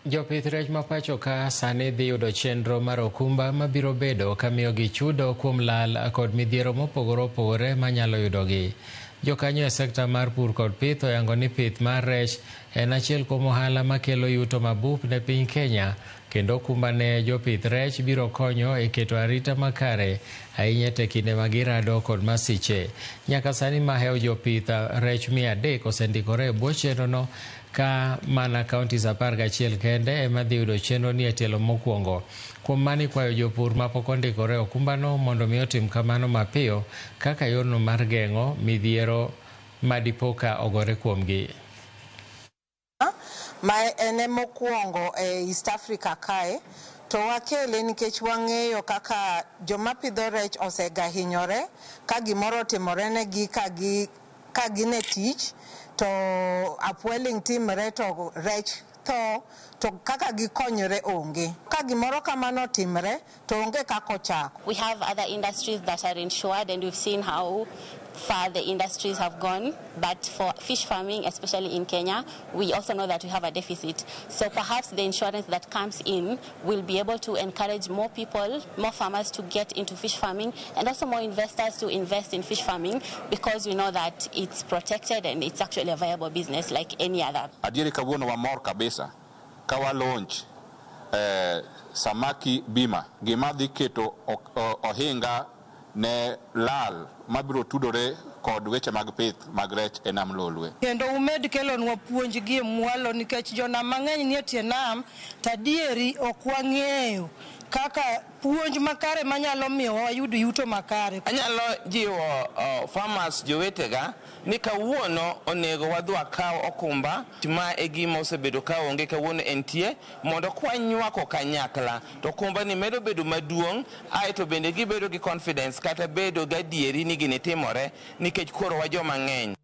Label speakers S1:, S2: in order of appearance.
S1: Jopith rech ma pacho ka sani dhi yudo chenro mar okumba mabiro bedo ka miyogi chudo kuom lal kod midhiero mopogore opogore manyalo yudogi. Jokanyo e sekta mar pur kod pith oyango ni pith mar rech en achiel kuom ohala makelo yuto mabup ne piny Kenya kendo okumba ne jopith rech biro konyo e keto arita makare ahinya te kinde ma girado kod masiche. Nyaka sani mahewo jopith rech 300 osendikore e bwo chenrono ka mana counties 11 kende ema dhi yudo chenro ni e tielo mokwongo. Kuom mano ikwayo jopur mapok ondikore e okumbano mondo mi otim kamano mapiyo kaka yorno mar geng'o midhiero madipo ka ogore kuomgi.
S2: Ma en e mokwongo e East Africa kae to wakele nikech wang'eyo kaka joma pidho rech osega hinyore ka gimoro otimore negi ka gi ka gin e tich to upwelling timre to rech tho to kaka gikonyore onge. Ka gimoro kamano otimre to onge kaka ochako.
S3: We have other industries that are insured and we've seen how far the industries have gone. But for fish farming, especially in Kenya, we also know that we have a deficit. So perhaps the insurance that comes in will be able to encourage more people, more farmers to get into fish farming and also more investors to invest in fish farming because we know that it's protected and it's actually a viable business like any other.
S4: Adieri kawuono wamor kabisa ka wa launch samaki bima gima dhi keto ohinga ne lal mabiro tudore kod weche mag pith mag rech e nam Lolwe.
S5: Kendo umed kelonwa puonj gi e mwalo nikech jonam mang'eny nie tie nam to adieri ok wang'eyo kaka puonj makare manyalo miyo wayud yuto makare.
S6: Anyalo jiwo farmers jowetega ni kawuono onego wadhi wakaw okumba ma e gima osebedo ka onge kawuono entie mondo kwanywako kanyakla to okumba ni medo bedo maduong' aeto bende gibedo gi confidence kata bedo gadieri ni gini timore nikech koro wa joma ng'eny.